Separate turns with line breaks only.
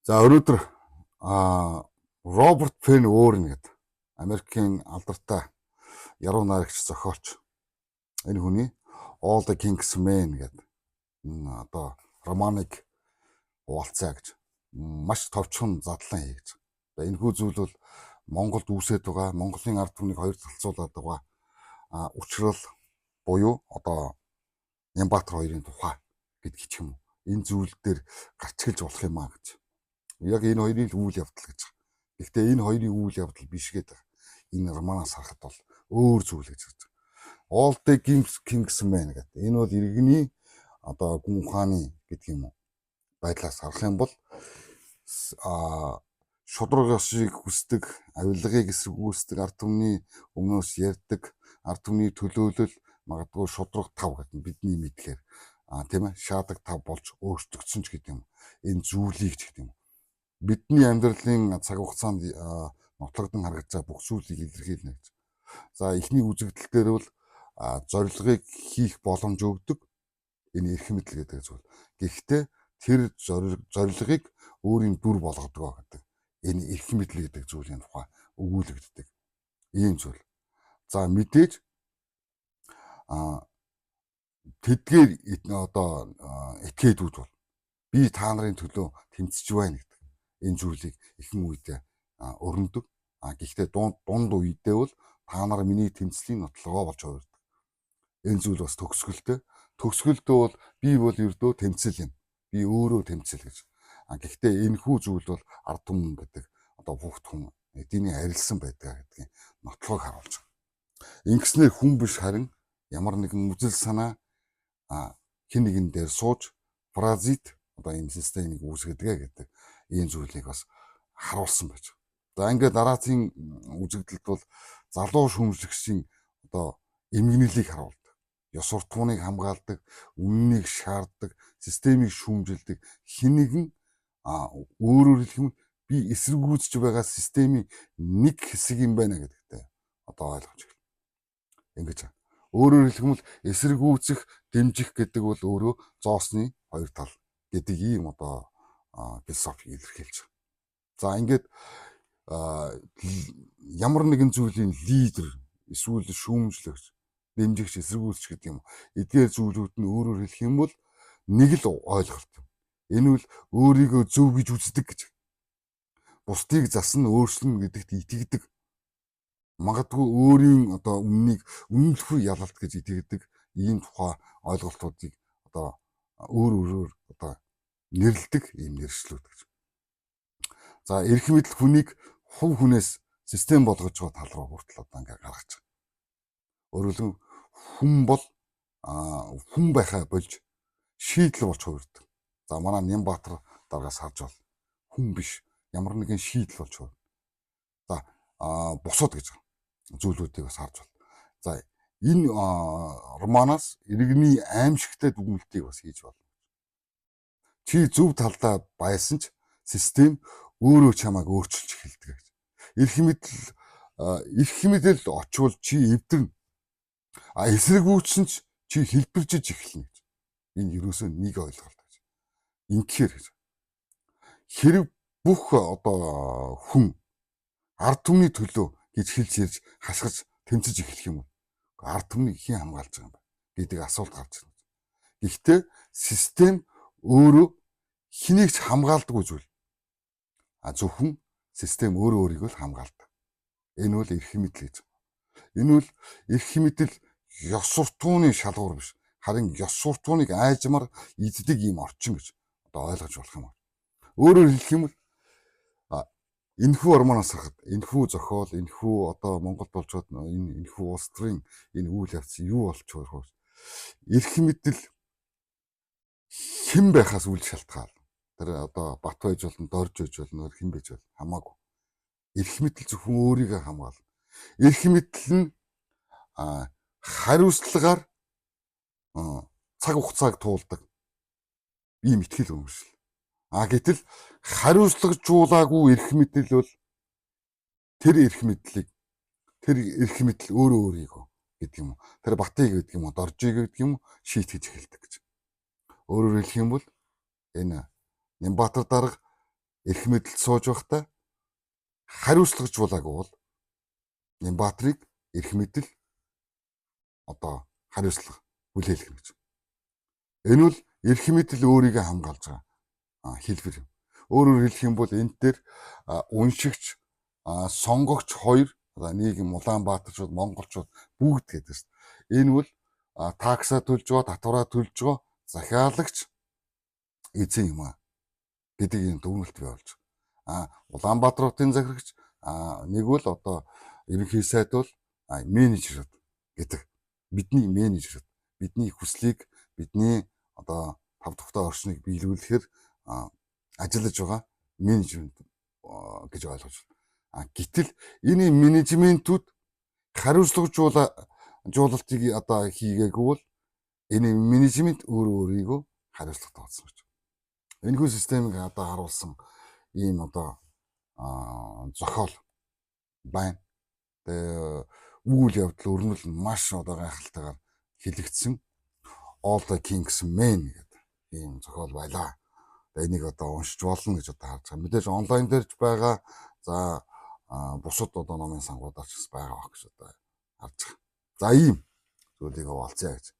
За, өнөөдөр Роберт Пен Уоррен гэдэг Америкийн алдартай яруу найрагч, зохиолч энэ хүний All the King's Men гэдэг энэ одоо романыг хуваалцъя гэж маш товчхон задлан хийж. Энэхүү зүйл бол Монголд үүсээд байгаа, Монголын ард түмнийг хоёр талцуулаад байгаа учрал буюу одоо Нямбатар хоёрын тухай гэдгийг ч юм уу. Энэ зүйл дээр гарч эхэлж болох юм а гэж. Яг энэ хоёрын л үйл явдал гэж. Гэхдээ энэ хоёрын үйл явдал биш гэдэг. Энэ романаас харахад бол өөр зүйл гэж байна. All the King's Men гэдэг. Энэ бол иргэний одоо гүн ухааны гэдэг юм уу байдлаас харах юм бол шударга ёсыг хүсдэг, авилгыг эсэргүүцдэг, ард түмний өмнөөс ярьдаг, ард түмний төлөөлөл магадгүй шударга тав гэдэг бидний мэдлэгээр тийм ээ, шаадаг тав болж өөрчлөгдсөн ч гэдэг юм. Энэ зүйлийг ч гэдэг юм. Бидний амьдралын цаг хугацаанд нотлогдон харагдаж байгаа бүх зүйлийг илэрхийлнэ гэж. За, эхний үзэгдэл дээр бол зорилгыг хийх боломж өгдөг энэ эрх мэдэл гэдэг зүйл. Гэхдээ тэр зорилгыг өөрийн дүр болгодог гэдэг энэ эрх мэдэл гэдэг зүйлийн тухай өгүүлэгддэг. Ийм зүйл. За, мэдээж тэдгээр одоо этгээдүүд бол би та нарын төлөө тэмцэж байна гэдэг энэ зүйлийг ихэнх үедээ өрнөдөг. Гэхдээ дунд үедээ бол та нар миний тэмцлийн нотлогоо болж хувирдаг. Энэ зүйл бас төгсгөлтэй. Төгсгөлдөө бол би бол ердөө тэмцэл юм. Би өөрөө тэмцэл гэж. Гэхдээ энэхүү зүйл бол ард түмэн гэдэг одоо хүүхд хүн эдийн арилсан байдаг гэдгийн нотлогыг харуулж байгаа. Ингэснээр хүн биш, харин ямар нэгэн үзэл санаа хэн нэгэн дээр сууж паразит одоо ийм системийг үүсгэдэг гэдэг ийм зүйлийг бас харуулсан байж байгаа. За, ингээд дараацын үзэгдэлд бол залуу шүүмжлэгчийн одоо эмгэнэлийг харуулдаг. Ёс суртахууныг хамгаалдаг, үнэнийг шаарддаг, системийг шүүмжилдэг хэн нэгэн, өөрөөр хэлэх юм, би эсэргүүцэж байгаа системийн нэг хэсэг юм байна гэдэгтэй одоо ойлгож байна. Ингэж. Өөрөөр хэлэх юм бол эсэргүүцэх, дэмжих гэдэг бол өөрөө зоосны хоёр тал гэдэг ийм одоо философи илэрхийлж байгаа. За, ингээд ямар нэгэн зүйлийн лидер эсвэл шүүмжлэгч, дэмжигч, эсэргүүцч гэдэг юм. Эдгээр зүйлүүд нь өөрөөр хэлэх юм бол нэг л ойлголт юм. Энэ бол өөрийгөө зөв гэж үздэг гэж. Бусдыг засна, өөрчилнө гэдэгт итгэдэг. Магадгүй өөрийн одоо үннийг үнэмлэхгүй ялалт гэж итгэдэг ийм тухай ойлголтуудыг одоо өөр өөрөөр одоо нэрлэдэг ийм нэршлүүд гэж. За, эрх мэдэл хүнийг хувь хүнээс систем болгож байгаа тал руу хүртэл одоо ингээ гаргаж байгаа. Өөрөөр хэлбэл хүн бол хүн байхаа болж шийдэл болж хувирдаг. За, манай Нямбатар даргаас харж бол хүн биш, ямар нэгэн шийдэл болж хувирна. За, бусад гэж зүйлүүдийг бас харж байна. За, энэ романаас иргэний аимшигтай дүгнэлтийг бас хийж болно. Чи зөв талдаа байсан ч систем өөрөө чамайг өөрчилж эхэлдэг гэж. Эрх мэдэл очвол чи эвдэрнэ. А эсрэгүүцсэн ч чи хэлбэржиж эхэлнэ гэж. Энэ ерөөсөө нэг ойлголт гэж. Ингэхээр гэж. Хэрэг бүх одоо хүн ард түмний төлөө гэж хэлж ярьж хашгирч тэмцэж эхлэх юм уу? Ард түмнийг хэн хамгаалж байгаа юм бэ гэдэг асуулт гарч ирнэ. Гэхдээ систем өөрөө хэнийг ч хамгаалдаггүй зүйл. А зөвхөн систем өөрөө өөрийгөө л хамгаалдаг. Энэ бол эрх мэдэл гэж. Энэ бол эрх мэдэл ёс суртахууны шалгуур биш. Харин ёс суртахууныг аажмаар иддэг ийм орчин гэж одоо ойлгож болох юм. Өөрөөр хэлэх юм бол энэхүү романоос харахад энэхүү зохиол, энэхүү одоо Монголд болж байгаа энэ энэхүү улс төрийн энэ үйл явц юу болж байгаа вэ? Эрх мэдэл хэн байхаас үл шалтгаал. Тэр одоо бат байж болно, дорж байж болно, хэн байж болно хамаагүй. Эрх мэдэл зөвхөн өөрийгөө хамгаална. Эрх мэдэл нь хариуцлагаар цаг хугацааг туулдаг ийм итгэл үнэмшил. А гэтэл хариуцлагажуулаагүй эрх мэдэл бол тэр эрх мэдлийг тэр эрх мэдэл өөрөө өөрийгөө гэдэг юм уу. Тэр батыг гэдэг юм уу, доржийг гэдэг юм уу шийтгэж эхэлдэг гэж. Өөрөөр хэлэх юм бол энэ Нямбатар дарга Эрх мэдэлд сууж байхдаа хариуцлагажуулаагүй бол Нямбатрыг эрх мэдэл одоо хариуцлага хүлээлгэнэ гэж. Энэ бол эрх мэдэл өөрийгөө хамгаалж байгаа хэлбэр юм. Өөрөөр хэлэх юм бол энэ дээр уншигч, сонгогч хоёр, одоо нийгэм, Улаанбаатарчууд, монголчууд бүгд гэдэг шүү дээ. Энэ бол tax аа төлж байгаа, татвараа төлж байгаа захиалагч эзэн юм аа гэдэг юм дүгнэлт бий болж байгаа. Улаанбаатар хотын захирагч нэг бол одоо ерөнхий сайд бол менежер гэдэг. Бидний менежер, бидний хүслийг, бидний одоо тав тухтай орчныг биелүүлэхээр ажиллаж байгаа менежмент гэж ойлгож байна. Гэтэл энэ менежментүүд хариуцлагажуулалтыг одоо хийгээгүй бол энэ менежмент өөрөө өөрийгөө хариуцлагатай болсон гэж. Энэхүү системийг одоо харуулсан ийм одоо зохиол байна. Тэгээ үйл явдал өрнөл нь маш одоо гайхалтайгаар хэлэгдсэн All the King's Men гэдэг ийм зохиол байлаа. Тэгээ энийг одоо уншиж болно гэж одоо харж байгаа. Мэдээж онлайн дээр ч байгаа. За, бусад одоо номын сангуудаар ч бас байгаа байх гэж одоо харж байгаа. За, ийм зүйлийг хуваалцъя гэж.